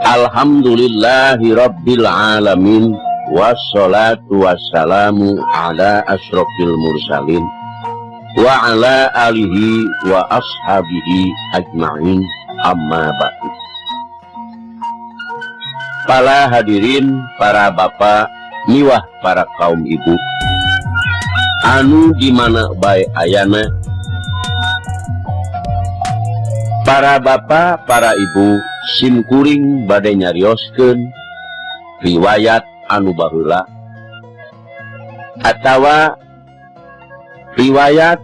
Alhamdulillahirabbil alamin wassalatu wassalamu ala asyrofil mursalin wa ala alihi wa ashabihi ajma'in, amma ba'du. Para hadirin, para bapak miwah para kaum ibu anu di mana bae ayana, para bapak, para ibu, simkuring bade nyarioskeun riwayat anu baheula atawa riwayat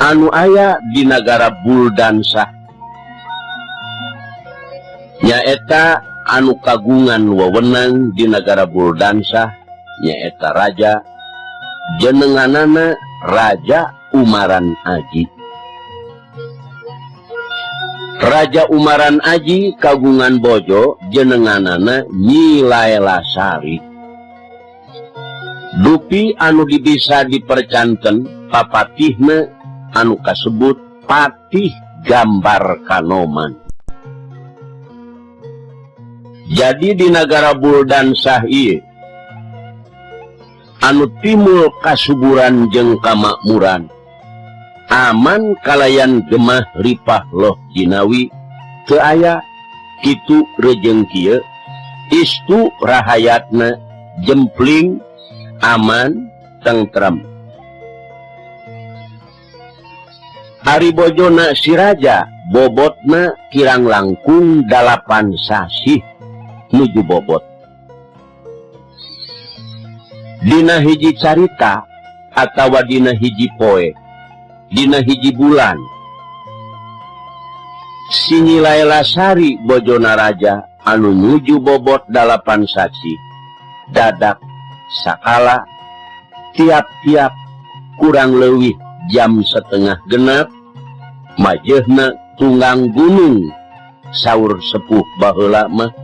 anu aya di nagara Buldansah, nyaeta anu kagungan wewenang di nagara Buldansah, nyaeta raja jenenganana Raja Umaran Aji. Raja Umaran Aji kagungan bojo jenenganana Nyi Laela Sari. Dupi anu bisa dipercanten papatihna anu kasebut Patih Gambar Kanoman. Jadi di nagara Buldansah ieu anu timul kasuburan jeung kamakmuran, aman kalayan gemah ripah loh jinawi, teu aya kitu rejeng kieu, istu rahayatna jempling, aman, tentrem. Ari bojona si raja bobotna kirang langkung 8 sasih nuju bobot. Dina hiji carita atawa dina hiji poe, dina hiji bulan, si Nyi Laela Sari bojona raja anu nuju bobot 8 sasih dadak sakala tiap-tiap kurang leuwih jam setengah genap majehna tunggang gunung. Saur sepuh baheula mah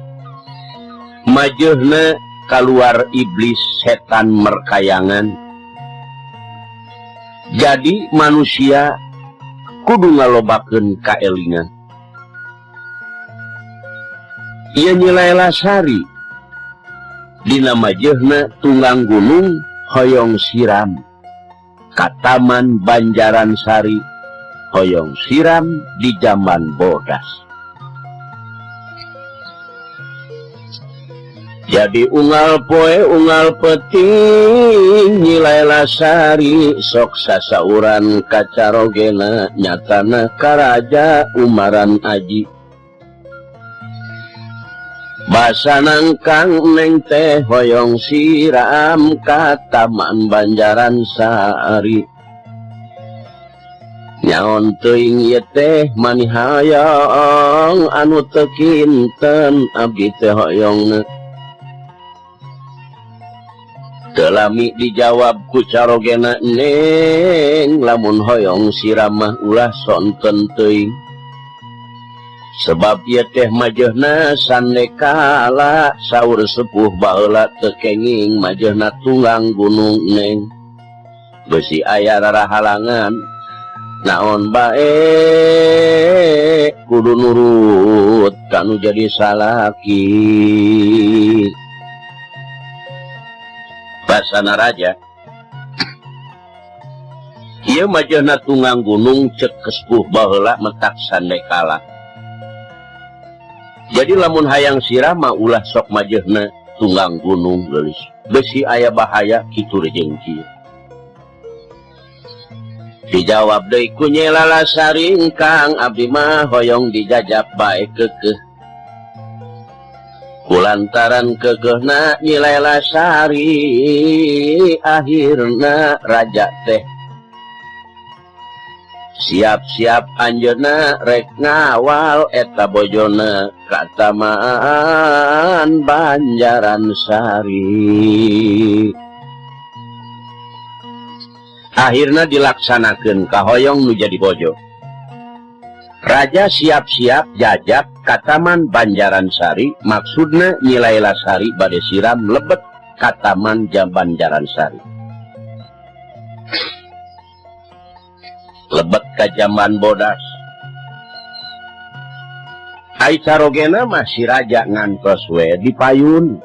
majehna kaluar iblis setan merkayangan. Jadi manusia kudu ngalobakeun kaelingan. Ieu Nyi Laela Sari dina majehna tunggang gunung hoyong siram ka Taman Banjaran Sari, hoyong siram di jamban bodas. Jadi unggal poe unggal peting Nyi Laela Sari sok sasauran kacarogena nyatana karaja Umaran Aji. Basa nangkang neng teh hoyong siram ka Taman Banjaran Sari. Nyaon teuing ieu teh mani hayang anu teu kinten abdi teh hoyongna. Teu lami dijawab ku carogena, neng lamun hoyong siram mah ulah sonten teuing. Sebab ieu teh majehna sandekala, saur sepuh baheula teu kenging majehna tunggang gunung neng. Besi aya rarahalangan naon bae kudu nurut kanu jadi salaki. Basana raja ieu majehna tunggang gunung cek kesepuh baheula metak sandekala. Jadi lamun hayang siram mah ulah sok majehna tunggang gunung geulis. Besi aya bahaya kitu rejeng kieu. Dijawab deui ku Nyi Laela Sari, kang abdi mah hoyong dijajab bae keukeuh. Kulantaran keukeuhna Nyi Laela Sari akhirna raja teh siap-siap anjeunna rek ngawal eta bojona ka Taman Banjaran Sari. Akhirna dilaksanakeun kahoyong nu jadi bojo. Raja siap-siap jajab ka Taman Banjaran Sari, maksudna Nyi Laela Sari bade siram lebet ka Taman Banjaran Sari. Lebet ka jamban bodas. Ai carogena mah si raja ngantos we di payun.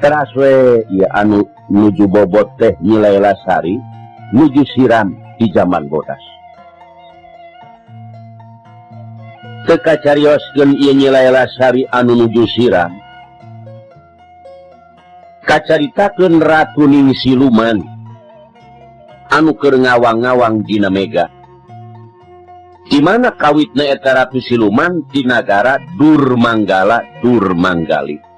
Teras we ieu anu nuju bobot teh Nyi Laila Sari nuju siram di zaman bodas. Teu kacarioskeun ieu Nyi Laila Sari anu nuju siram. Kacaritakeun Ratu Ning Siluman anu keur ngawang-ngawang dina mega. Di mana kawitna eta Ratu Siluman di nagara Durmanggala Durmanggali.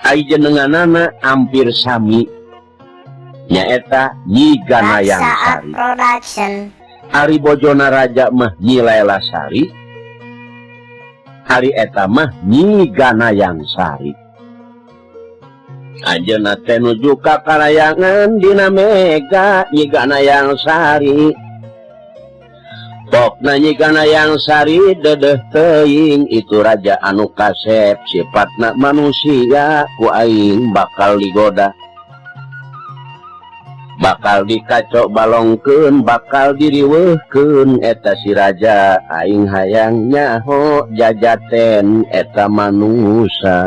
Ai jenenganana hampir sami nyaeta Nyi Ganayang Raksa Art Sari. Production. Ari bojona raja mah Nyi Laila Sari, ari eta mah Nyi Ganayang Sari. Anjeunna teh nuju ka kalayangan dina mega Nyi Ganayang Sari. Pokna Nyi Ganayang Sari dedeh teuing itu raja anu kasep sifatna manusia ku aing bakal digoda. Bakal dikacok balongkeun, bakal diriweuhkeun eta si raja aing hayang nyaho jajaten eta manusa.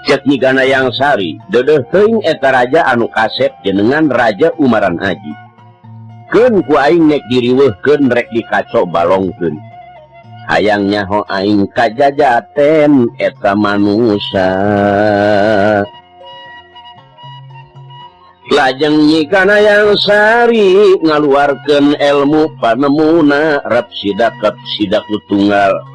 Cek Nyi Ganayang Sari dedeh teuing eta raja anu kasep jenengan Raja Umaran Haji. Keun ku aing nek diriweuhkeun rek dikacok balongkeun. Hayang nyaho aing kajajaten eta manusa. Lajeng Nyi Ganayang Sari ngaluarkeun ilmu panemuna rep sidakep sidaku tunggal.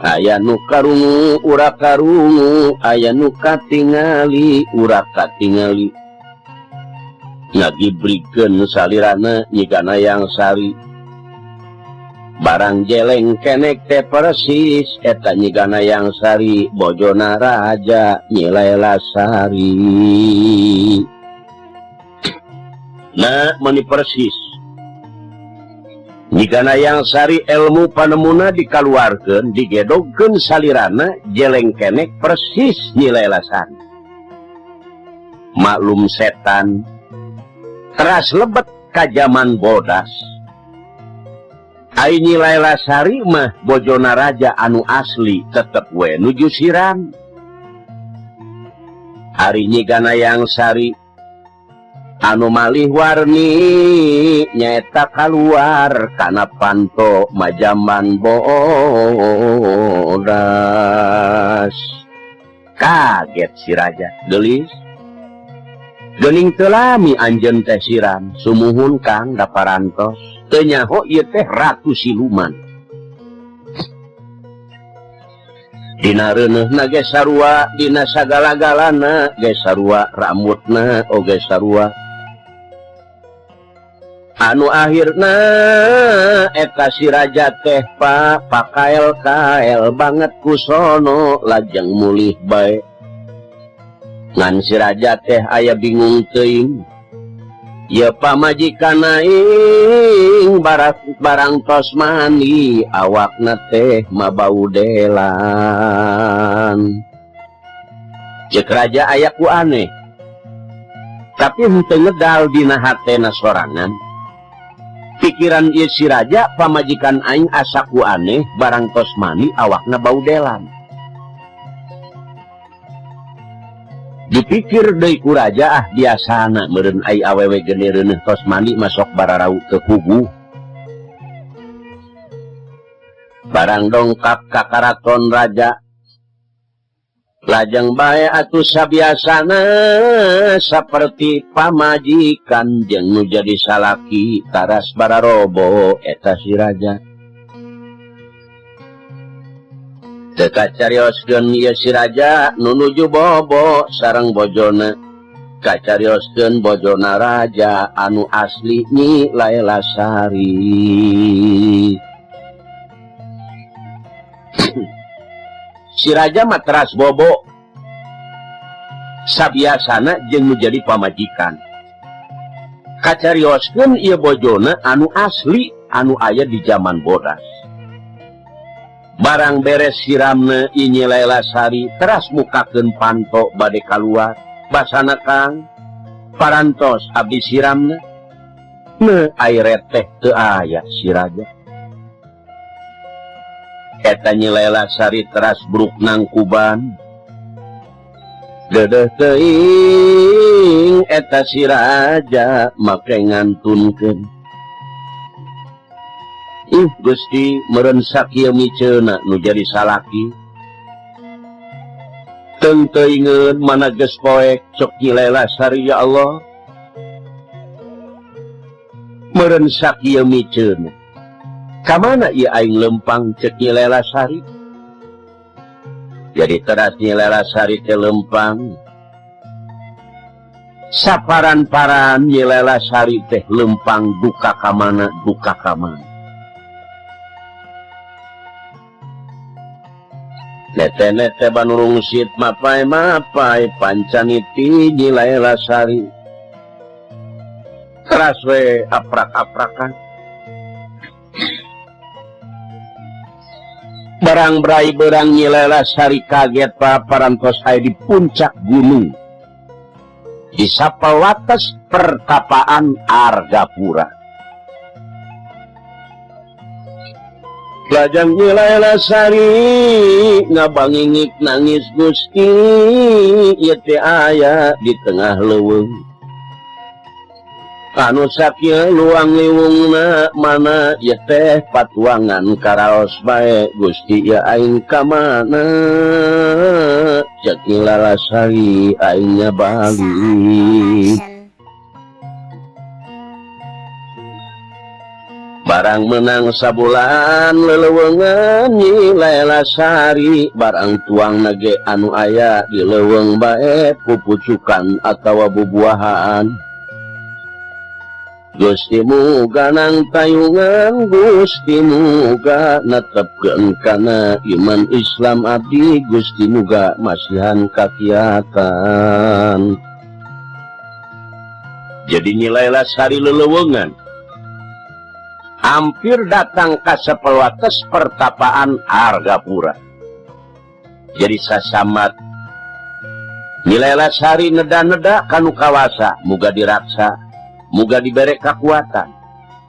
Aya nu karungu ura karungu, aya nu katingali ura katingali. Ngagibrikeun salirana Nyi Ganayang Sari. Barang jeleng kenek teh persis eta Nyi Ganayang Sari bojona raja Nyi Laila Sari. Nah, meuni persis. Nyi Ganayang Sari ilmu panemuna dikaluarkeun digedogkeun salirana jeleng kenek persis Nyi Laila Sari. Maklum setan teras lebet ka zaman bodas. Ai Nyi Laila Sari mah bojona raja anu asli tetep we nuju siram. Ari Nyi Ganayang Sari anu malih warni nyaeta kaluar kana panto majaman bodas. Kaget si raja, gelis. Geuning teu lami anjeun teh siram, sumuhun Kang daparantos. Teu nyaho ieu teh Ratu Siluman. Dina reuneuhna ge sarua, dina sagala-galana ge sarua, rambutna oge sarua. Anu akhirna eta si raja teh pakael-kael banget kusono lajeng mulih bae. Ngan si raja teh aya bingung teuing. Ye pamajikan aing barang tos mandi awakna teh mabau delan. Ceuk raja aya ku aneh. Tapi henteu ngedal dina hatena sorangan. Pikiran ieu si raja pamajikan aing asa ku aneh barang tos mandi awakna bau delan. Dipikir deui ku raja ah biasana meureun ai awewe geuning reuneuh tos mandi masok bararau teu puguh. Barang dongkap ka karaton raja. Lajeng bae atuh sabiasana saperti pamajikan jeung nu jadi salaki taras bararobo eta si raja. Teu kacarioskeun ieu si raja nu nuju bobo sareng bojona. Kacarioskeun bojona raja anu asli Nyi Laila Sari. Si raja mah teras bobo sabiasana jeung nu jadi pamajikan. Kacarioskeun ieu bojona anu asli anu aya di zaman bodas. Barang beres siramna Nyi Laila Sari teras mukakeun panto bade kaluar. Basana Kang parantos abdi siramna. Ne air teh teu aya si raja. Eta Nyi Lela Sari teras bruk nangkuban. Dedeh teuing eta si raja make ngantunkeun. Ih Gusti meureun sakieu miceuna nu jadi salaki. Teung teuingeun mana geus poek cok Nyi Lela Sari ya Allah. Meureun sakieu miceuna. Ka mana ieu aing lempang cek Nyi Lela Sari? Jadi teras Nyi Lela Sari teh lempang. Saparan-paran Nyi Lela Sari teh lempang duka ka mana duka ka mana. Nete-nete banurungsit mapai-mapai pancaniti Nyi Lela Sari. Teras we aprak-aprakan. Barang berai berang Nyi Lela Sari kaget parantos aya di puncak gunung. Di sapewates pertapaan Argapura. Lajang Nyi Lela Sari ngabangingik nangis Gusti ieu teh aya di tengah leuweung. Anu sakieu luang liwungna mana ieu teh patuangan karaos bae Gusti ieu aing ka mana cek Nyi Lela Sari aing nya balik. Barang menang sabulan leleuweungan Nyi Lela Sari barang tuang nage anu aya di leuweung bae pupucukan atawa bubuahan. Gusti muga nang tayungan Gusti muga netepkeun kana iman Islam abdi Gusti muga masihan kakiatan. Jadi Nyi Lela Sari leleuweungan hampir datang ka sapewates pertapaan Argapura. Jadi sasamat Nyi Lela Sari neda-neda kanu kawasa muga diraksa muga dibere kakuatan.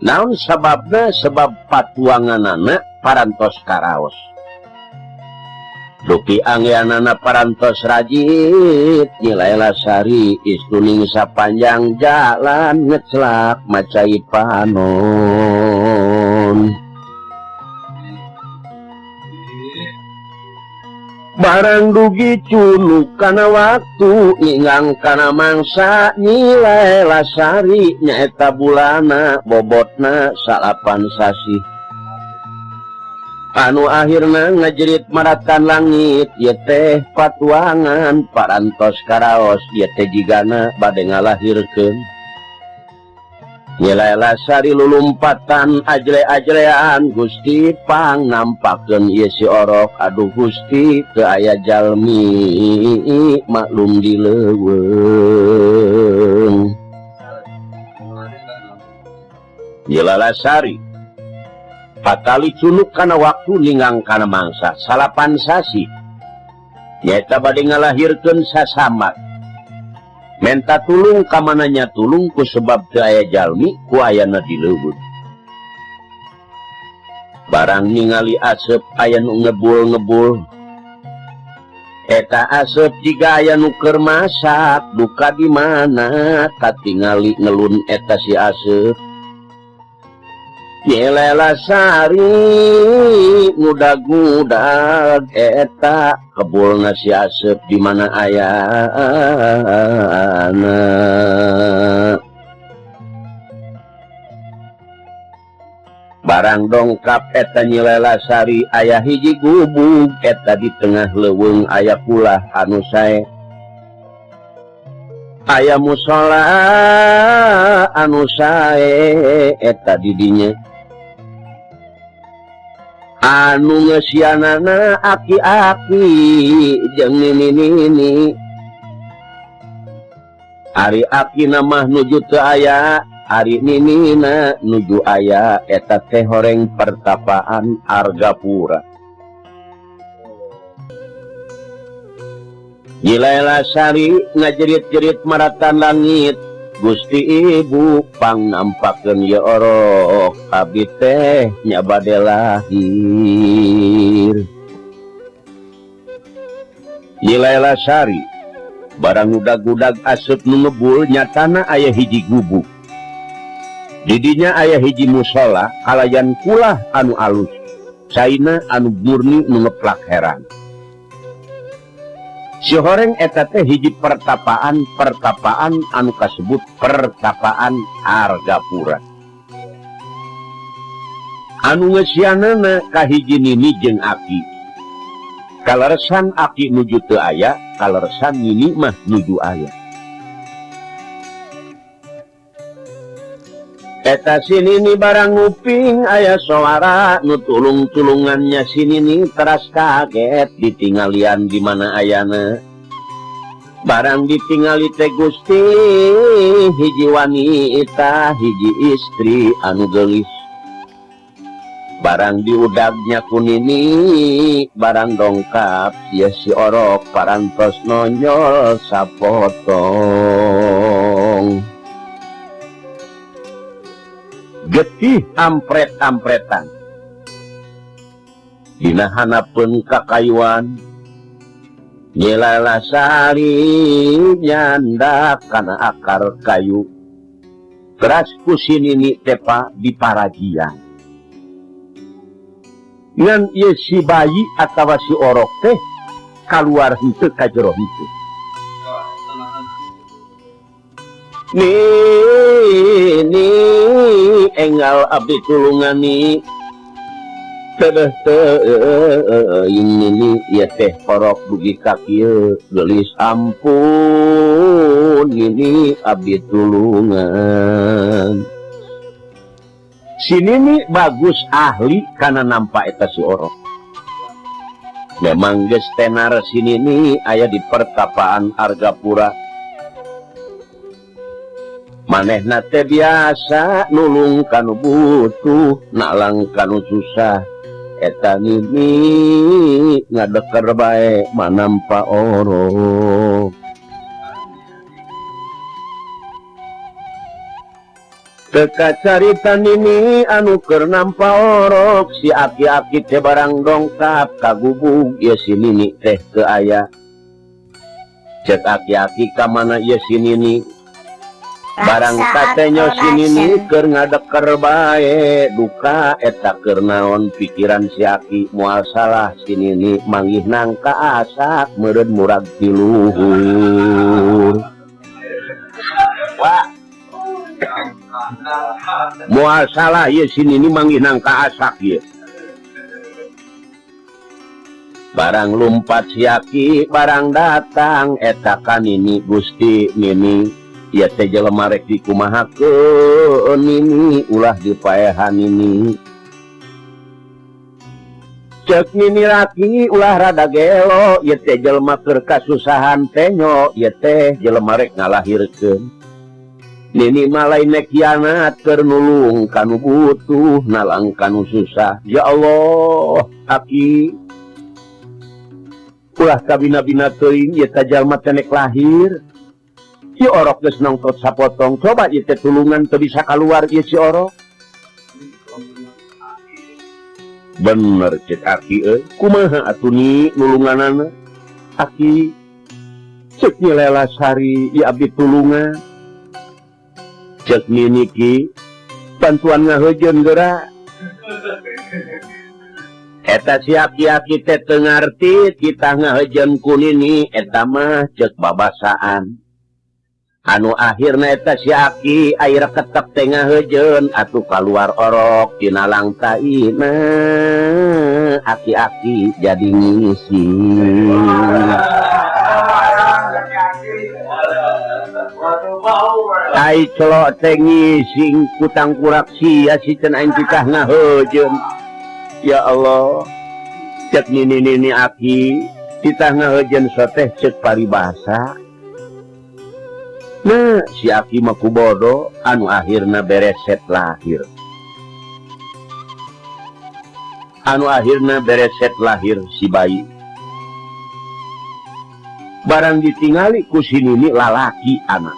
Naon sababna? Sebab patuanganana parantos karaos. Dupi anggeanana parantos rajit Nyi Lela Sari istuning sapanjang jalan ngecelak macai panon. Barang dugi cunuk kana waktu ngingang kana mangsa Nyi Lela Sari nyaeta bulana bobotna 9 sasih. Anu akhirna ngajerit maratan langit ieu teh patuangan parantos karaos ieu teh jigana bade ngalahirkeun. Nyi Lela Sari lulumpatan ajle-ajlean Gusti pang nampakeun ieu si orok aduh Gusti teu aya jalmi maklum di leuweung. Nyi Lela Sari patali cunuk kana waktu ninggang kana mangsa 9 sasih nyaeta bade ngalahirkeun sasamat. Menta tulung ka mananya tulung ku sebab teu aya jalmi ku ayana di leuweung. Barang ningali aseup aya nu ngebul-ngebul. Eta aseup jiga aya nu keur masak duka di mana katingali ngelun eta si aseup. Nyi Lela Sari ngudag-ngudag eta kebulna si aseup di mana ayana. Barang dongkap eta Nyi Lela Sari aya hiji gubug eta di tengah leuweung aya kulah anu sae. Aya musala anu sae eta di dinya. Anu ngeusianana aki-aki jeung nini-nini. Ari akina mah nuju teu aya, ari ninina nuju aya eta teh horeng pertapaan Argapura. Nyi Lela Sari ngajerit-jerit maratan langit, Gusti Ibu pang nampakeun ye orok abdi teh nya bade lahir. Nyi Laila Sari barang udag-udag asup nu ngebul nyatana aya hiji gubuk. Didinya aya hiji musala kalayan kulah anu alus, caina anu murni nu ngeplak herang. Si horeng eta teh hiji pertapaan anu kasebut pertapaan Argapura. Anu ngeusianana ka hiji nini jeung aki. Kaleresan aki nuju teu aya, kaleresan nini mah nuju aya. Eta si nini barang nguping aya suara nu tulung-tulungannya si nini teras kaget ditinggalian di mana ayana. Barang ditingali teh Gusti hiji wanita hiji istri anu geulis. Barang diudagnya ku nini barang dongkap sia si orok parantos nonyol sapotong. Getih ampret-ampretan dina hanapeun kakayuan Nyi Laila Sari nyandak kana akar kayu teras ku si nini tepa diparajian ngan ieu si bayi atawa si orok teh kaluar henteu ka jero henteu. Nini enggal abdi tulungan ni teuh teuing nini ieu teh orok dugi ka kieu geulis ampun nini abdi tulungan. Si nini bagus ahli kana nampa eta si orok. Memang geus tenar si nini aya di pertapaan Argapura. Manehna teh biasa nulung kanu butuh, nalang kanu susah. Eta nini ngadeker bae manampa orok. Teka carita nini anu keur nampa orok, si aki-aki teh barang dongkap kagubug ieu si nini teh teu aya. Cek aki-aki ka mana ieu si nini? Barang katenyo si nini keur ngadeker bae duka eta keur naon pikiran si aki moal salah si nini manggih nangka asak meureun murag ti luhur. Moal salah ieu si nini manggih nangka asak ieu. Barang lumpat si aki barang datang eta ka nini Gusti nini ieu teh jelema rek dikumahakeun nini ulah dipaehan nini. Cek nini laki ulah rada gelo ieu teh jelema keur kasusahan tenyo ieu teh jelema rek ngalahirkeun. Nini mah lain nek kianat keur nulung kanu butuh nalang kanu susah. Ya Allah aki ulah kabina-bina teuing ieu teh jalma teh nek lahir. Si orok geus nongtot sapotong coba ieu teh tulungan teu bisa kaluar ieu si orok. Bener cek aki euy kumaha atuh ni nulunganana aki cek Nyi Laila Sari ieu abdi tulungan. Cek nini ki bantuan ngaheujeun geura. Eta si aki-aki teh teu ngarti kita ngaheujeun ku nini eta mah cek babasaan. Anu akhirna eta si aki air ketep teh ngaheujeun atuh kaluar orok tina langtaina aki-aki jadi ngisi. Ai celok teh ngising kutang kurak sia si cenah aing titah ngaheujeun. Ya Allah, cek nini-nini aki titah ngaheujeun soteh cek paribasa. Nah, si aki mah ku bodoh anu akhirna bereset lahir. Anu akhirna bereset lahir si bayi. Barang ditingali ku si nini lalaki anak.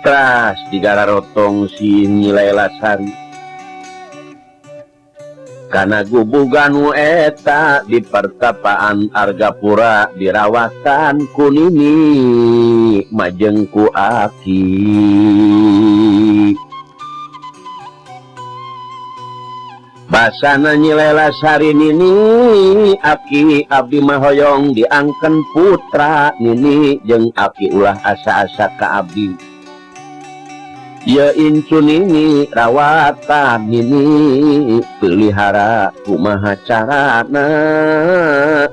Tras digararotong si Nyi Lailasari kana gubugan nu eta di pertapaan Argapura dirawatan ku nini majeng ku aki. Basana Nyi Lailasari nini aki abdi mah hoyong diangken putra nini jeung aki ulah asa-asa ka abdi. Ye incu nini rawatan nini pelihara kumaha carana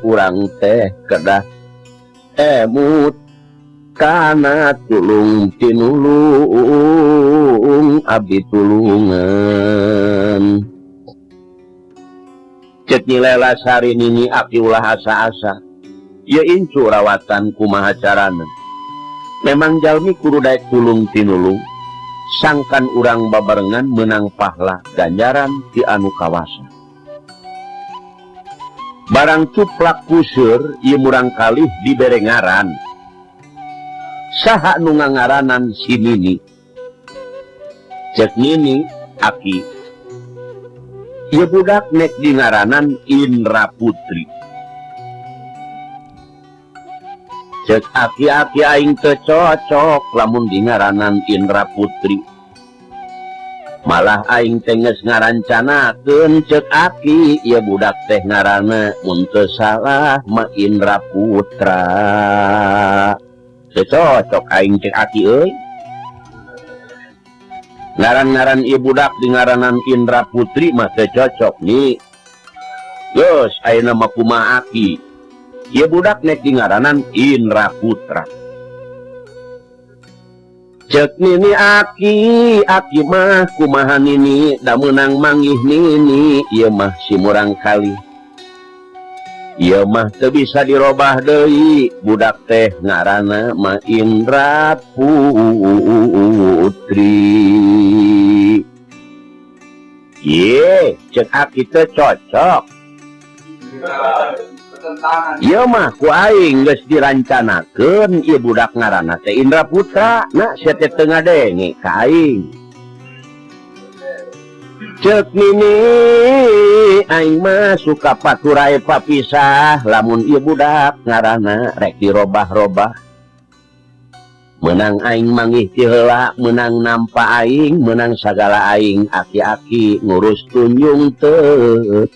urang teh kedah emut kana tulung tinulung abdi tulungan. Cek Nyi Lailasari nini aki ulah asa-asa. Ye incu rawatan kumaha carana. Memang jalmi kudu daek tulung tinulung sangkan urang babarengan menang pahla ganjaran ti anu kawasa. Barang cuplak kuseur ieu murang kalih dibere ngaran. Saha nu ngangaranan si nini? Cek nini aki. Ieu budak nek dingaranan Indra Putri. Cek aki-aki aing teu cocok lamun dingaranan Indra Putri. Malah aing teh geus ngarancanakeun cek aki ieu budak teh ngaranna mun teu salah mah Indra Putra. Teu cocok aing cek aki euy. Ngaran-ngaran ieu budak dingaranan Indra Putri mah teu cocok nih. Geus ayeuna mah kumaha aki? Ieu budak nek dingaranan Indra Putra. Cek nini aki, aki mah kumaha nini da meunang manggih nini ieu mah si murang kali. Ieu mah teu bisa dirobah deui, budak teh ngaranna mah Indra Putri. Ye, cek aki teu cocok. Ieu mah ku aing geus dirancanakeun ieu budak ngaranna teh Indra Putra. Nah, sia teh teu ngadenge ka aing. Cek nini aing mah suka paturai papisah lamun ieu budak ngaranna rek dirobah-robah. Menang aing manggih ti heula, menang nampa aing, menang sagala aing aki-aki ngurus tunjung teu.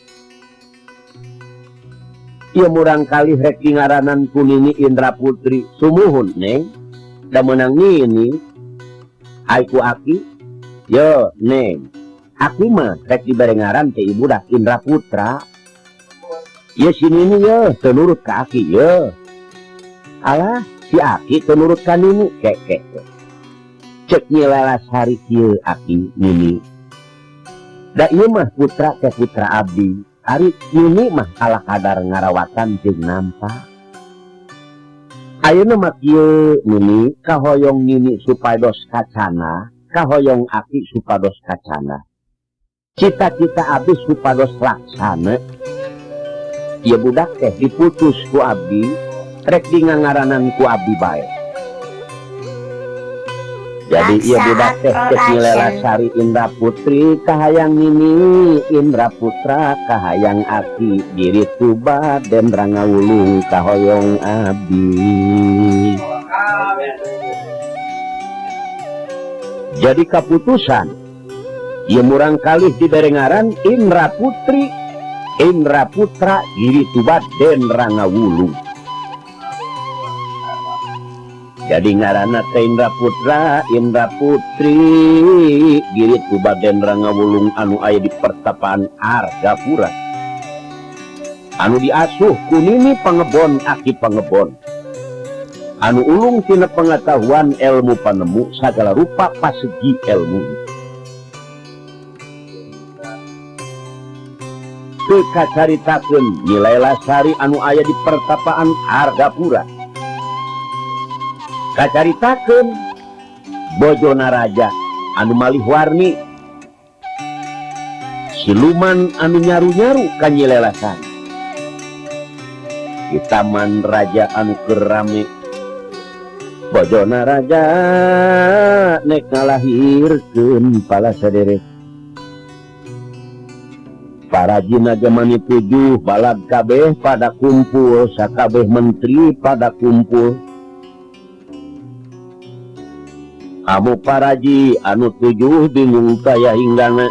Ieu murang kalih rek dingaranan ku nini Indra Putri sumuhun neng da meunang nini ai ku aki yo neng. Aki mah rek dibere ngaran teh ibu budak Indra Putra. Ye si nini ye teu nurut ka aki ye. Alah si aki teu nurut ka nini kek kek. Cek Nyi Lailasari kieu aki nini. Da ieu mah putra teh putra abdi. Ari nini mah kalah kadar ngarawatan jeung nampa. Ayeuna mah kieu nini kahoyong nini supados kacana, kahoyong aki supados kacana. Cita-cita abdi supados laksana. Ieu budak teh diputus ku abdi, rek dingangaranan ku abdi bae. Jadi ieu budak teh cek Nyi Lailasari Indra Putri kahayang nini Indra Putra kahayang aki diri tuba dendra ngawulung kahoyong abdi. Jadi kaputusan ieu murang kalih dibere ngaran Indra Putri Indra Putra Giri Tuba Dendra Ngawulung. Jadi ngaranna teh Indra Putra Indra Putri Giri Tuba Dendra Ngawulung anu aya di pertapaan Argapura. Anu diasuh ku nini pangebon aki pangebon. Anu ulung tina pengetahuan ilmu panemu sagala rupa pasegi ilmu. Teu kacaritakeun Nyi Lailasari anu aya di pertapaan Argapura. Kacaritakeun bojona raja anu malih warni siluman anu nyaru-nyaru ka Nyi Lailasari. Di taman raja anu keur rame. Bojona raja nek ngalahirkeun pala saderek. Parajina jamani tujuh balad kabeh pada kumpul, sakabeh menteri pada kumpul. Amu paraji anu tujuh bingung kaya hinggana.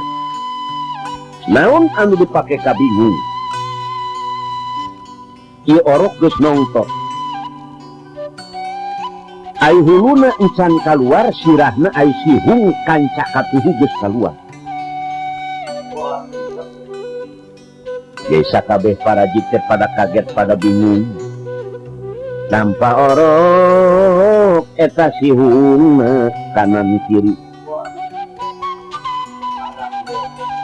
Naon anu dipake kabingung? Ieu orok geus nongtok. Ai huluna encan kaluar, sirahna ai sihung kanca katuhu geus kaluar. Desa kabeh paraji teh pada kaget pada bingung. Nampa orok eta sihungna kanan kiri.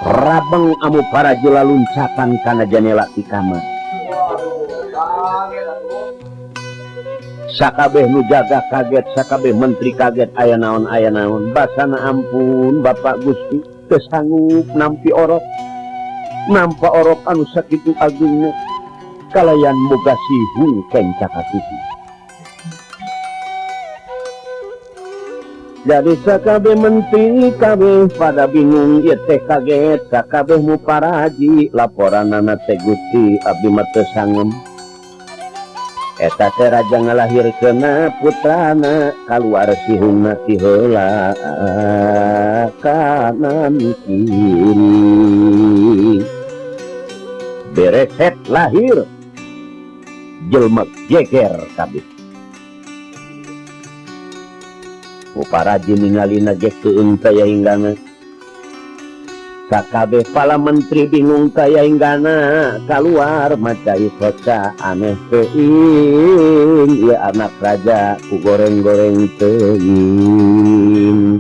Rabeng amu paraji laluncatan kana janela ti kamar. Sakabeh nu jaga kaget, sakabeh menteri kaget, aya naon aya naon. Basana ampun Bapak Gusti, teu sanggup nampi orok. Nampa orok anu sakitu agungna kalayan boga sihung kenca katuhu. Jadi sakabeh menteri kabeh pada bingung ieu teh kaget, sakabeh mu paraji laporanana teh Gusti abdi mah teu sangem. Eta teh raja ngalahirkeunna putrana kaluar sihungna ti heula kanan kiri. Bereset lahir jelema geger kabeh. Ku paraji ningalina ge keung taya hinggana. Sakabeh pala menteri bingung taya hinggana kaluar maca soca aneh teuing ieu anak raja ku goreng-goreng teuing.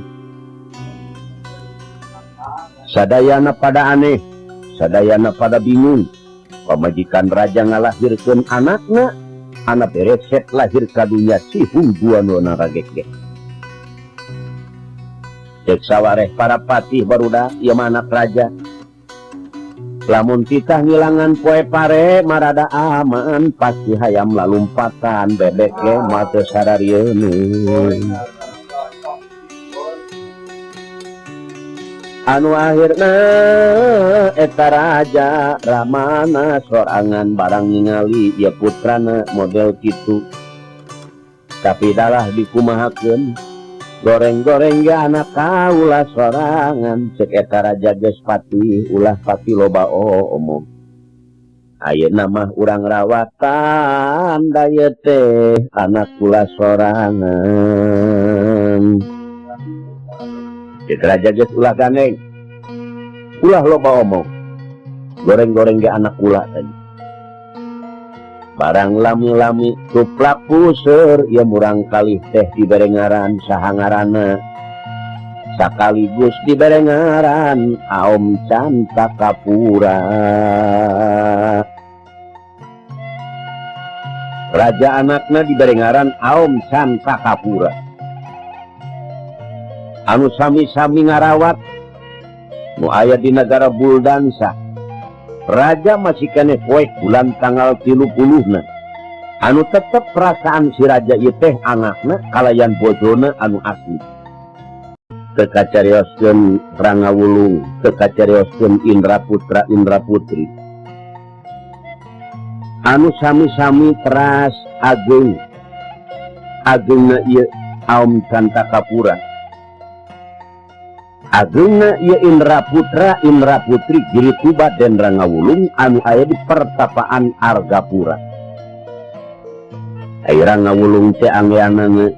Sadayana pada aneh, sadayana pada bingung. Pamajikan raja ngalahirkeun anakna, anak bereset lahir ka dunya sihung dua-duana ragek-gek. Cek sawareh para patih barudak ieu mah anak raja. Lamun titah ngilangan poe pare marada aman pasti hayam lalumpatan bebek ge moal teu sararieun. Anu akhirna eta raja ramana sorangan barang ningali ieu putrana model kitu. Tapi dalah dikumahakeun goreng-goreng ge anak kaula sorangan cek eta raja geus patih ulah pati loba omong. Ayeuna mah urang rawatan da ieu teh anak kula sorangan. Cek raja geus ulah gandeng ulah loba omong goreng-goreng ge anak kula tadi. Barang lami-lami tuplak puseur ieu murang kalih teh dibere ngaran saha ngaranna sakaligus dibere ngaran Aom Cantakapura. Raja anakna dibere ngaran Aom Cantakapura. Anu sami-sami ngarawat nu aya di nagara Buldansa. Raja masih keneh poek bulan tanggal 30-na. Anu tetep perasaan si raja ieu teh anakna kalayan bojona anu asli. Teu kacarioskeun Rangawulung, teu kacarioskeun Indra Putra Indra Putri. Anu sami-sami teras ageung. Ageungna ieu Aom Cantakapura. Ageungna ieu Indra Putra Indra Putri Giri Tuba den Rangawulung anu aya di pertapaan Argapura. Ai Rangawulung teh anggeanana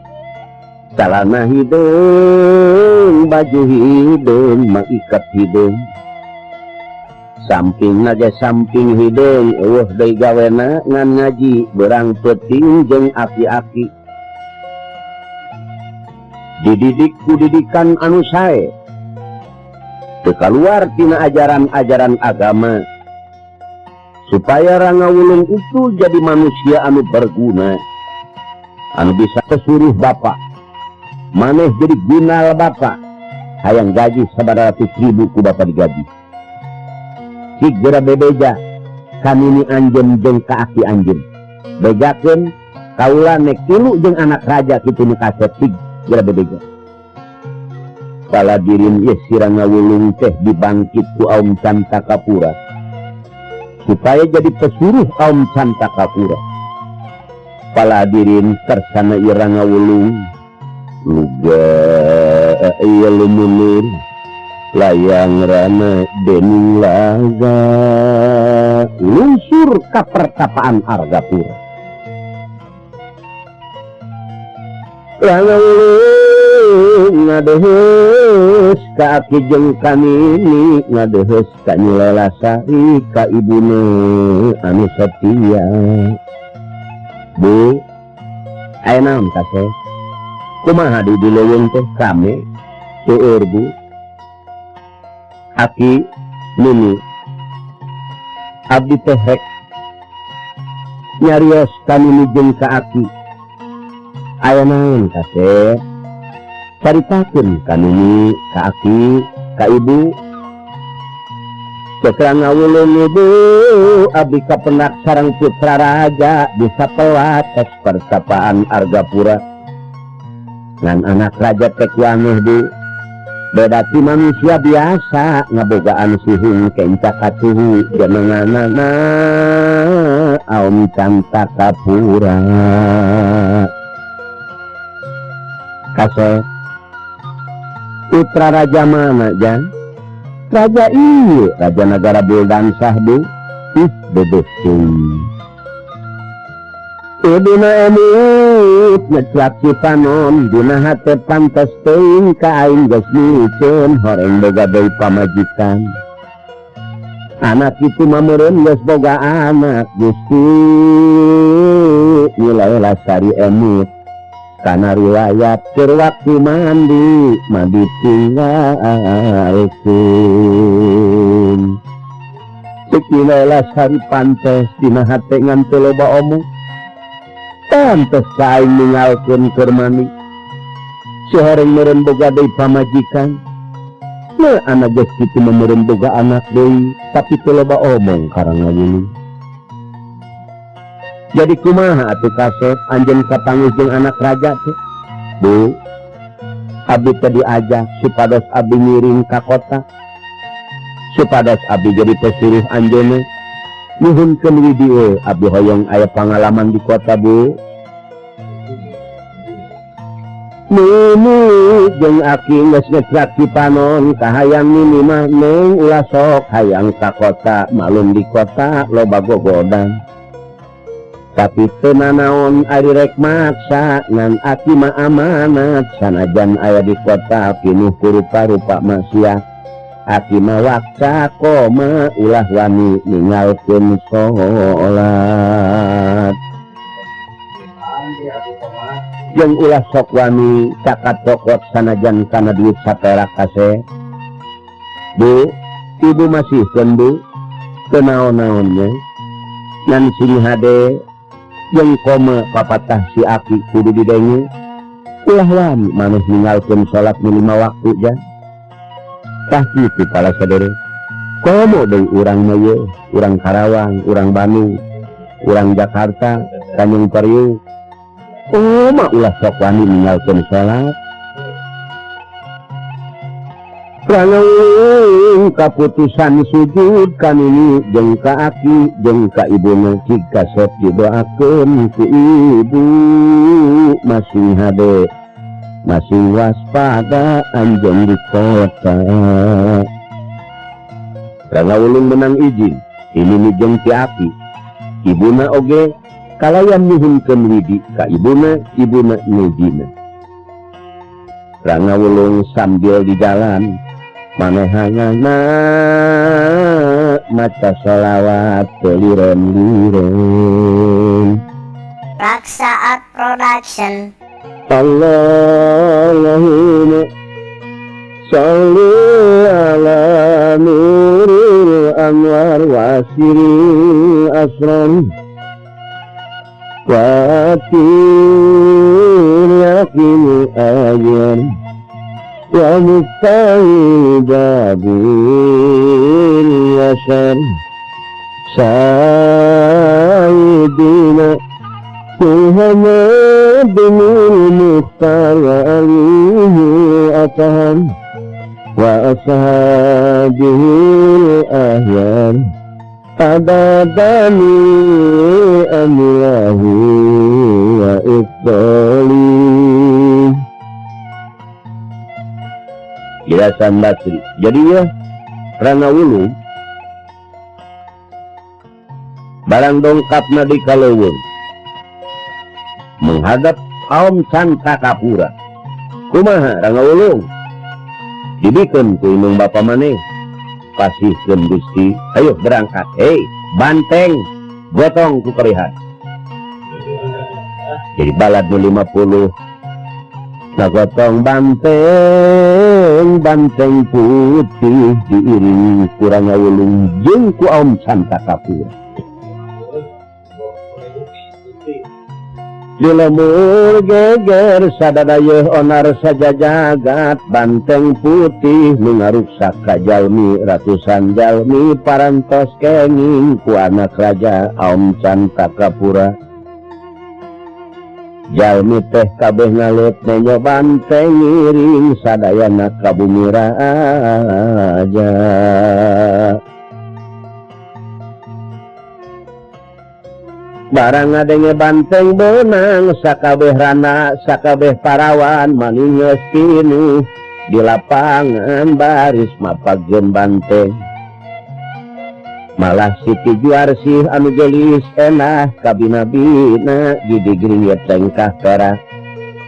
calana hideung, baju hideung, maikat hideung. Sampingna ge samping hideung, eueuh deui gawena ngan ngaji beurang peuting jeung aki-aki. Dididik ku didikan anu sae. Teu kaluar tina ajaran-ajaran agama supaya Rangawulung itu jadi manusia anu berguna, anu bisa kesuruh bapak maneh jadi gunal bapak hayang gaji sabaratus ribu ku bapak digaji. Cik geura bebeja kanini anjeun jeung ka aki anjeun bejakeun Kaula nek tilu jeung anak raja kitu nu kasep cig geura bebeja. Paladirin ieu si Rangawulung teh dibangkit ku Aum Cantakapura supaya jadi pesuruh Aum Cantakapura. Paladirin tersana ieu Rangawulung luga ieu lumunur layang rana dening laga lungsur ka pertapaan Argapura. Rangawulung ngadeheus ka aki jeung ka nini, ngadeheus ka Nyi Lelasari ka ibune anu setia. Bu, aya naon kaseh? Kumaha di leuweung teh rame? Seueur bu. Aki nini abdi teh rek nyarios ka nini jeung ka aki. Aya naon kaseh? Caritakeun ka nini, ka aki, ka ibu. Cek Rangawulung ibu, abdi kapendak sareng putra raja di sapelates pertapaan Argapura. Ngan anak raja teh kuaneh bu, beda ti manusia biasa ngabogaan sihung kenca katuhu jenenganana Aum Cantakapura. Kaseh putra raja mana jan? Raja ieu, raja nagara Buldan Sahdu. Ih, bebeh teuing. Ibuna emut ngeclak si panon dina hate pantes teuing ka aing geus miceun horeng boga deui pamajikan. Anak itu mah meureun geus boga anak Gusti Nyi Lelasari emut kana riwayat keur waktu mandi mah ditinggalkeun. Cek Nyi Lelasari pantes dina hate ngan teu loba omong. Pantes ka aing ninggalkeun keur mandi. Si horeng meureun boga deui pamajikan. Nah, anak geus kitu mah meureun boga anak deui, tapi teu loba omong ka Rangawulung. Jadi kumaha atuh kasep anjeun kapanggih jeung anak raja teh? Bu, abdi teh diajak supados abdi ngiring ka kota. Supados abdi jadi pesuruh anjeunna. Nyuhunkeun widi we, abdi hoyong aya pangalaman di kota, Bu. Nini jeung aki geus ngecrak di panon kahayang nini mah neng ulah sok hayang ka kota, malum di kota loba gogodan. Tapi teu nanaon ari rek maksa ngan aki mah amanat sanajan aya di kota pinuh ku rupa-rupa maksiat. Aki mah waksa koma ulah wani ninggalkeun salat. Jeung ulah sok wani cakat cokot sanajan kana duit saperak kaseh. Bu, ibu masih keun bu, teu naon-naonnya. Ngan sing hade jeung koma papatah si aki kudu didenge. Ulah wani maneh ninggalkeun salat nu 5 waktu ja. Tah kitu para sadere. Komo deui urang mah ye, urang Karawang, urang Bandung, urang Jakarta, Tanjung Priuk. Oh mah ulah sok wani ninggalkeun salat. Rangawulung kaputusan sujud ka nini jeung ka aki jeung ka ibuna cig kasep didoakeun ku ibu masing hade masing waspada anjeun di kota. Rangawulung menang izin ini jeung ti aki ibuna oge kalayan nyuhunkeun widi ka ibuna, ibuna ngijina. Rangawulung sambil di jalan manehanana maca sholawat teliren-liren. Raksa Art Production. Allahumma sholli ala nuril anwar wa siril asrar wa til yaqin ajr wa mustahil babil yasar sayyidina Muhammad bin Mukhtar wa alihi ataham wa ashabihi al-ahyan adadani amilahu wa iftali. Hasan Basri. Jadi ya Rangga Wulung barang dongkapna di kaleuweung menghadap Aom Canta Kapura. Kumaha Rangga Wulung? Dibikeun ku indung bapa maneh. Pasihkeun Gusti. Ayo berangkat. Hei, banteng gotong ku karihan. Jadi balad nu 50 Nagotong banteng, banteng putih diiring ku Rangga Wulung jeung ku Aom Canta Kapura. Di lemur geger sadadayeuh onar sajajagat banteng putih nu ngaruksak ka jalmi ratusan jalmi parantos kenging ku anak raja Aom Canta Kapura. Jalmi teh kabeh ngalut nenyo banteng ngiring sadayana ka bumi raja. Barang ngadenge banteng beunang sakabeh rana sakabeh parawan maningeus pinuh di lapangan baris mapagkeun banteng. Malah Siti Juarsih anu geulis enah kabina-bina gidi gringet lengkah perak.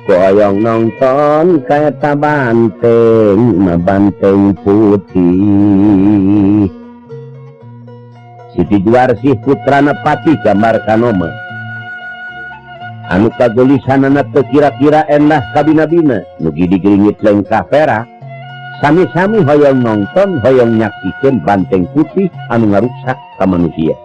Ku oyong nongton kaeta banteng mah banteng putih. Siti Juarsih putrana Patih Gambar Kanoma. Anu kageulisanana teu kira-kira endah kabina-bina nu gidi gringit lengkah perak. Sami-sami hoyong nonton, hoyong nyaksikeun banteng putih anu ngaruksak ka manusia.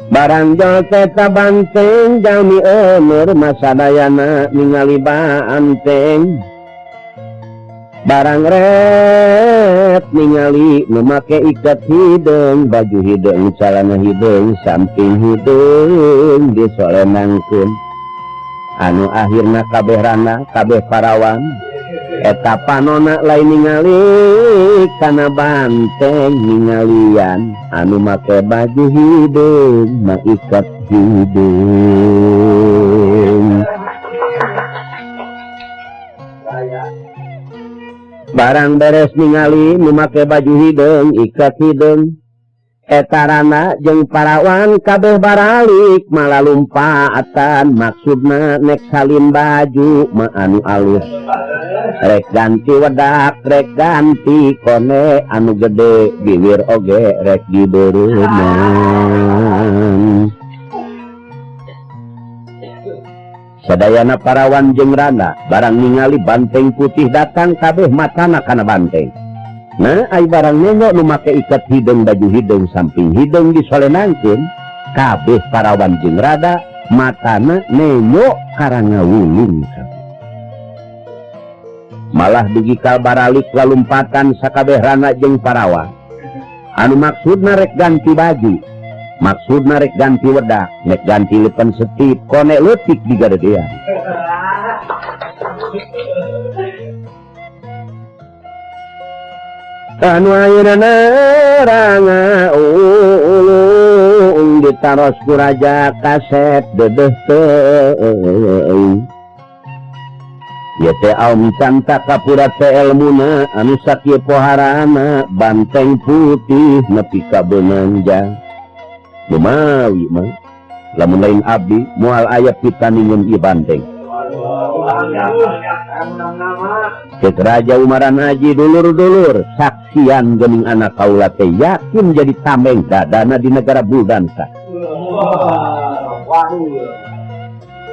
Barang jol teta banteng jalmi eumeur masadayana ningali banteng. Barang ret ningali nu make iket hideung, baju hideung, calana hideung, samping hideung disolenangkeun. Anu akhirna kabeh rana, kabeh parawan eta panona lain ningali kana banteng ningalian anu make baju hideung mah iket hideung. Barang beres ningali nu make baju hideung iket hideung eta rana jeung parawan kabeh baralik malah lumpatan maksudna nek salin baju mah anu alus rek ganti wedak rek ganti kone anu gede bibir oge rek dibeureunang. Sadayana parawan jeung rana barang ningali banteng putih datang kabeh matana kana banteng. Nah, ai barang nengok nu make iket hideung baju hideung samping hideung disolenangkeun kabeh parawan jeung rada matana nengok karanga wulung. Malah dugi ka baralik lalumpatan sakabeh rana jeung parawan. Anu maksudna rek ganti baju, maksudna rek ganti wedak, nek ganti lepen setip kone leutik digadedean. Anu ayeuna ranga ulung ditaros ku raja kasep dedeh teuing. Ieu teh Aom Canta Kapura teh elmuna anu sakieu poharana banteng putih nepi ka beunang jang. Lumawi mah lamun lain abdi moal aya pitaningeun ieu banteng. Cek Raja Umaran Haji dulur-dulur saksian geuning anak kaula teh yakin jadi tameng dadana di negara Buldansa.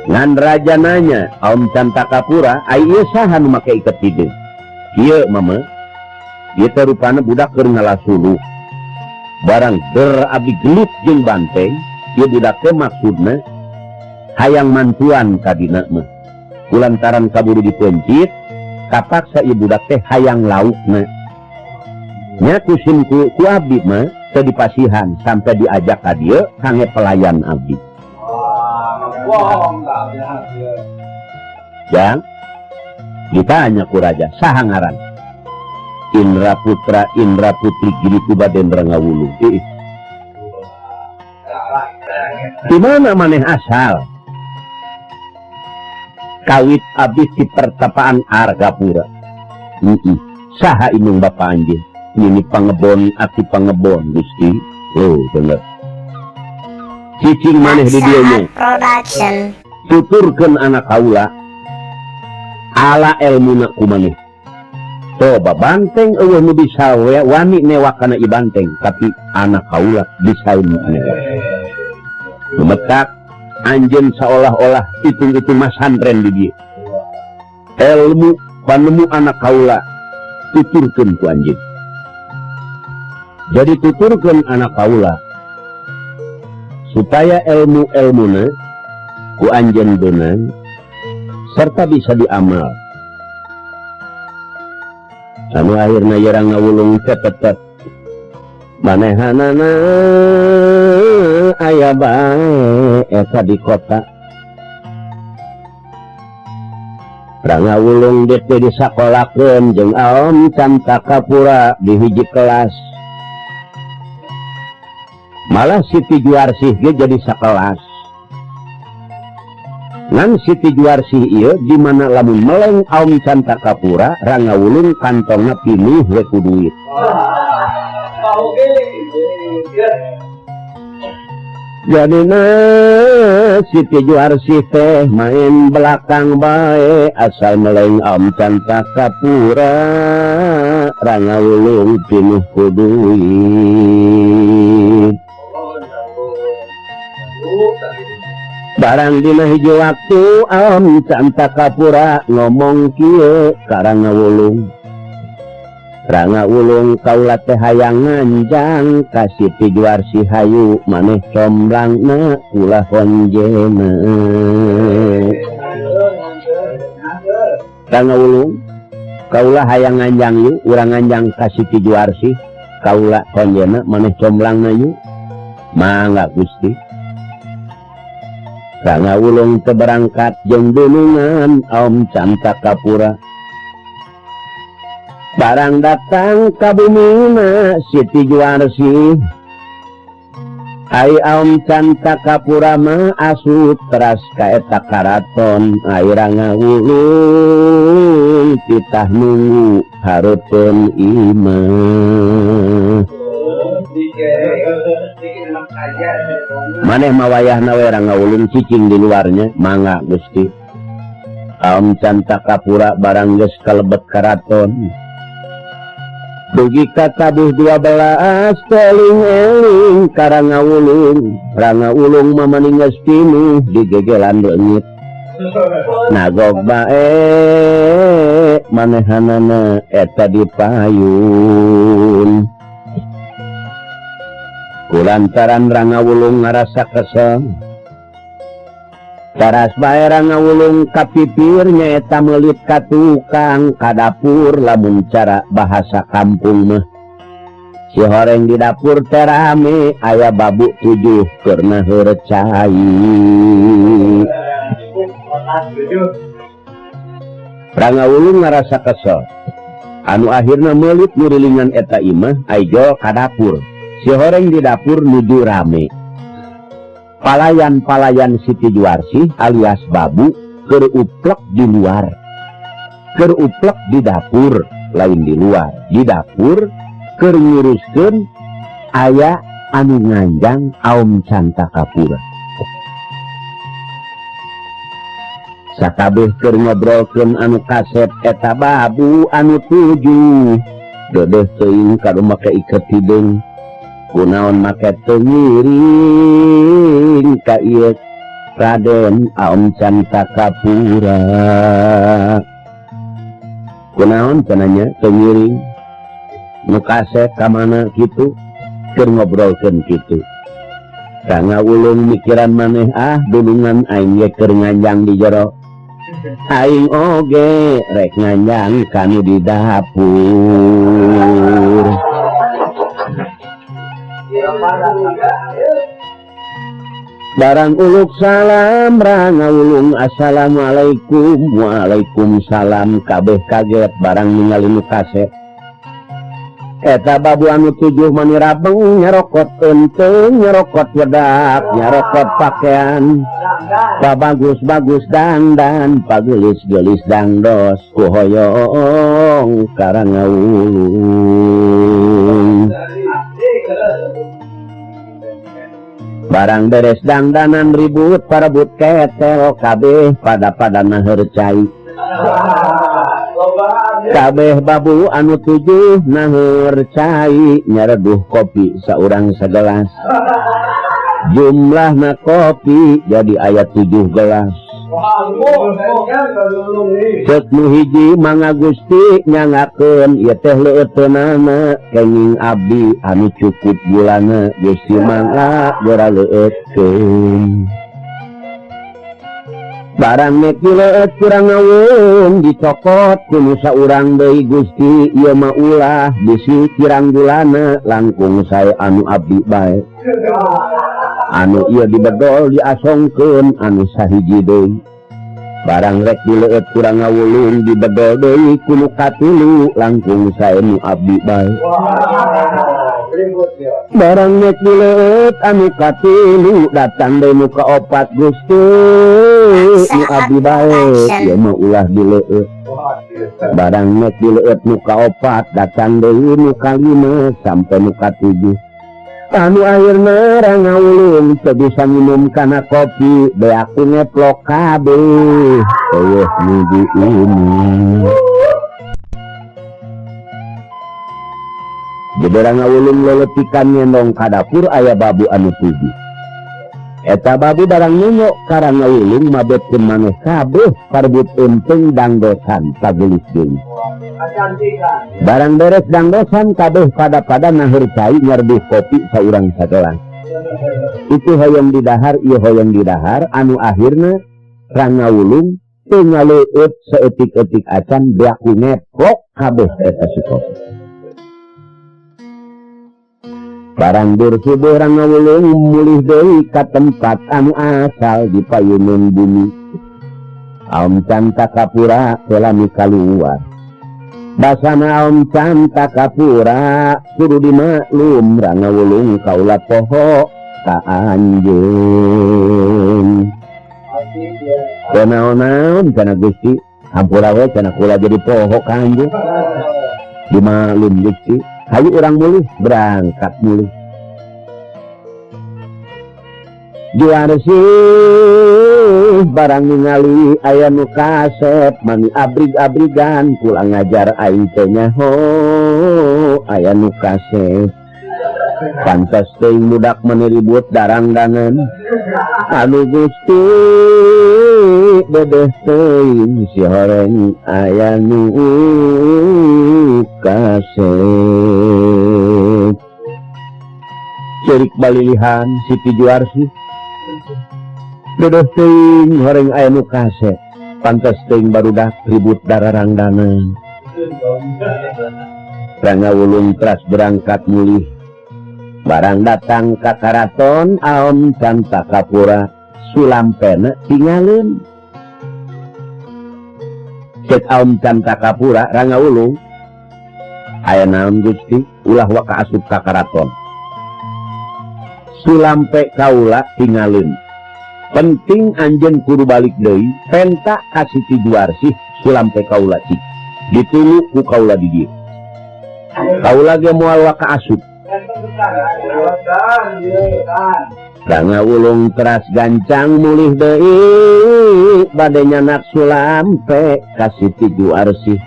Ngan raja nanya Aom Canta Kapura ai ieu saha nu make iket hideung? Ieu mama ieu teh rupana budak keur ngalasuluh. Barang der abdi gelut jeung banteng ieu budak teh maksudna hayang mantuan ka dina mah. Kulantaran kaburu dipencit kapaksa ieu budak teh hayang laukna. Nya kusim ku abdi mah Teu dipasihan sampai diajak ka dieu kangge pelayan abdi. Jang ditanya ku raja, saha ngaran? Indra Putra Indra Putri Giri Kubadendra Ngawulung. Ih. Di mana maneh asal? Kawit abdi di pertapaan Argapura. Saha inung bapa anjeun? Nini pangebon aki pangebon Gusti. Oh, bener. Cicing maneh di dieu nya. Production. Tuturkeun anak kaula ala elmuna ku maneh. Coba banteng eueuh nu bisa we wani newak kana i banteng, tapi anak kaula bisa newak. Lumetak anjeun seolah-olah hitung-hitung masantren di dieu. Ilmu panemu anak kaula tuturkeun ku anjeun. Jadi tuturkeun anak kaula supaya ilmu-ilmuna ku anjeun beunang serta bisa diamal. Anu akhirna ye Rangawulung tetep manehanana aya bae eta di kota. Rangawulung dek disakolakeun jeung Aom Cantakapura di hiji kelas. Malah Siti Juarsih ge jadi sakelas. Ngan Siti Juarsih ieu di mana lamun meleng Aom Cantakapura Rangawulung kantongna pinuh we ku duit. Jadina Siti Juarsih teh main belakang bae asal meleng Aom Cantakapura Rangawulung pinuh ku duit. Barang dina hiji waktu Aom Cantakapura ngomong kieu ka Rangawulung. Rangawulung kaula teh hayang nganjang ka Siti Juarsih hayu maneh comblangna ulah honjena. Rangawulung kaula hayang nganjang yuk urang nganjang ka Siti Juarsih kaula honjena maneh comblangna yuk. Mangga Gusti. Rangawulung teu berangkat jeung dunungan Aom Cantakapura. Barang datang ka bumina Siti Juarsih. Ai Aom Cantakapura mah asup teras ka eta karaton. Ai Rangawulung titah nunggu hareupeun imah. Maneh mah wayahna we Rangawulung cicing di luarnya, mangga Gusti. Aom Cantakapura barang geus kalebet karaton. Dugi ka tabuh 12 teling-eling ka Rangawulung. Rangawulung mah mani geus pinuh digegelan leungit. Nagog bae manehanana eta di payun. Kulantaran Rangawulung ngarasa kesel. Taras bae Rangawulung kapipir nyaeta meulit ka tukang ka dapur lamun cara bahasa kampung mah. Si horeng di dapur teh rame aya babu 7 keur naheur cai. Rangawulung ngarasa kesel. Anu akhirna meulit ngurilingan eta imah aijol ka dapur. Si horeng di dapur nuju rame. Palayan-palayan Siti Juarsih alias babu keur uplek di luar. Keur uplek di dapur, lain di luar. Di dapur keur nguruskeun aya anu nganjang Aom Cantakapura. Sakabeh keur ngobrolkeun anu kasep eta babu anu 7. Deudeuh teuing kadu make iket hideung. Kunaon make teu ngiring ka ieu Raden Aom Cantakapura. Kunaon cenah nya teu ngiring nu kasep ka mana kitu keur ngobrolkeun kitu. Rangawulung mikiran maneh ah dunungan aing ge keur nganjang di jero. Aing oge rek nganjang kanu di dapur. Barang uluk salam Rangawulung assalamualaikum waalaikumsalam kabeh kaget barang ningali nu kasep. Eta babu anu tujuh mani rabeng nyarokot eunteung nyarokot wedak nyarokot pakaian bagus-bagus dandan pagelis-gelis dangdos ku hoyong ka Rangawulung. Barang beres dangdanan ribut parebut ketel kabeh pada-pada naheur cai. Kabeh babu anu tujuh naheur cai nyareduh kopi saurang sagelas. Jumlahna kopi jadi aya 7 gelas. Cek nu hiji mangga Gusti nyangakeun ieu teh leueuteunnana kenging abdi anu cukup gulana Gusti mangga geura leueutkeun. Barang nek dileueut kurang ngawung dicokot ku nu saurang deui Gusti ieu mah ulah bisi kirang gulana langkung sae anu abdi bae. Anu ieu dibedol diasongkeun anu sahiji deui. Barang rek dileueut kurang ngawulung dibedol deui ku nu katilu langkung sae nu abdi bae. Barang nek dileueut anu katilu datang deui nu kaopat Gusti nu abdi bae ieu mah ulah dileueut. Barang nek dileueut nu kaopat datang deui nu kalima sampai nu katujuh. Anu akhirna Rangawulung teu bisa minum kana kopi beak ku ngeplok kabeh eueuh nu diinum. Jadi Rangawulung leletikan ngendong ka dapur aya babu anu tujuh. Eta babu barang nengok ka Rangawulung mabetkeun maneh kabeh parebut eunteung dangdosan pagelis deui. Barang beres dangdosan kabeh pada-pada naheur cai nyareduh kopi saurang sagelas. Itu hoyong didahar ieu hoyong didahar anu akhirna Rangawulung teu ngaleueut saeutik-eutik acan beak ku ngeplok kabeh eta si kopi. Barang dur subuh Rangawulung mulih deui ka tempat anu asal di payunun bumi. Aom Canta Kapura telami kaluar. Basana Aom Canta Kapura kudu dimaklum Rangawulung kaula poho ka anjeun. Teu naon-naon cenah Gusti, hampura we cenah kula jadi poho ka anjeun. Dimaklum Gusti. Hayu urang mulih berangkat mulih. Juarsih barang ningali aya nu kasep mani abrig-abrigan kula ngajar aing teh nyaho aya nu kasep. Pantes teuing budak mani ribut darangdanan. Anu Gusti dedeh teuing si horeng aya nu kasep. Cerik balilihan Siti Juarsih. Dedeh teuing horeng aya nu kasep. Pantes teuing barudak ribut dararangdanan. Rangawulung teras berangkat mulih. Barang datang ka karaton Aom Canta Kapura sulampena tinggalin. Cek Aom Canta Kapura Rangawulung aya naon Gusti ulah waka asup ka karaton. Sulampe kaula tinggalin. Penting anjeun kudu balik deui penta ka Siti Juarsih sulampe kaula cik. Ditunggu ku kaula di dieu. Kaula ge moal waka asup. Rangawulung teras gancang mulih deui bade nyanak sulampe ka Siti Juarsih.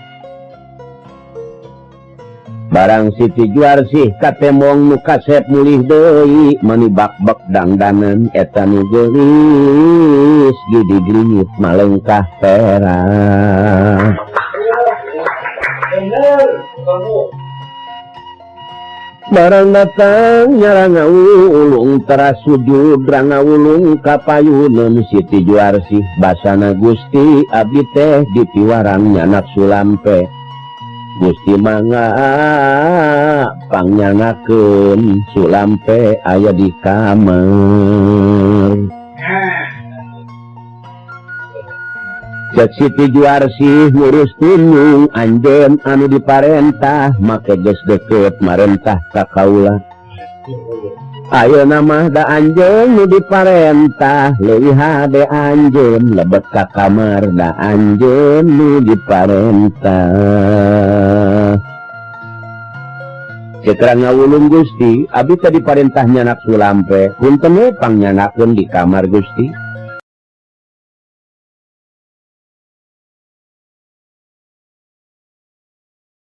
Barang Siti Juarsih katemong nu kasep mulih deui mani bak-bak dangdanan eta nu geulis gidigringit malengkah perak. Barang datang Rangawulung teras sujud Rangawulung ka payuneun Siti Juarsih basana Gusti abdi teh dipiwarang nyanak sulampe. Gusti mangga pangnyandakeun Sulampe aya di kamar. Cek Siti Juarsih ngurus tunjung anjeun anu diparentah make geus deket marentah ka kaula. Ayeuna mah da anjeun nu diparentah leuwih hade anjeun lebet ka kamar da anjeun nu diparentah. Cek Rangga Wulung Gusti, abdi tadi parentah nyandak Sulampe, punten we pangnyandakeun di kamar Gusti.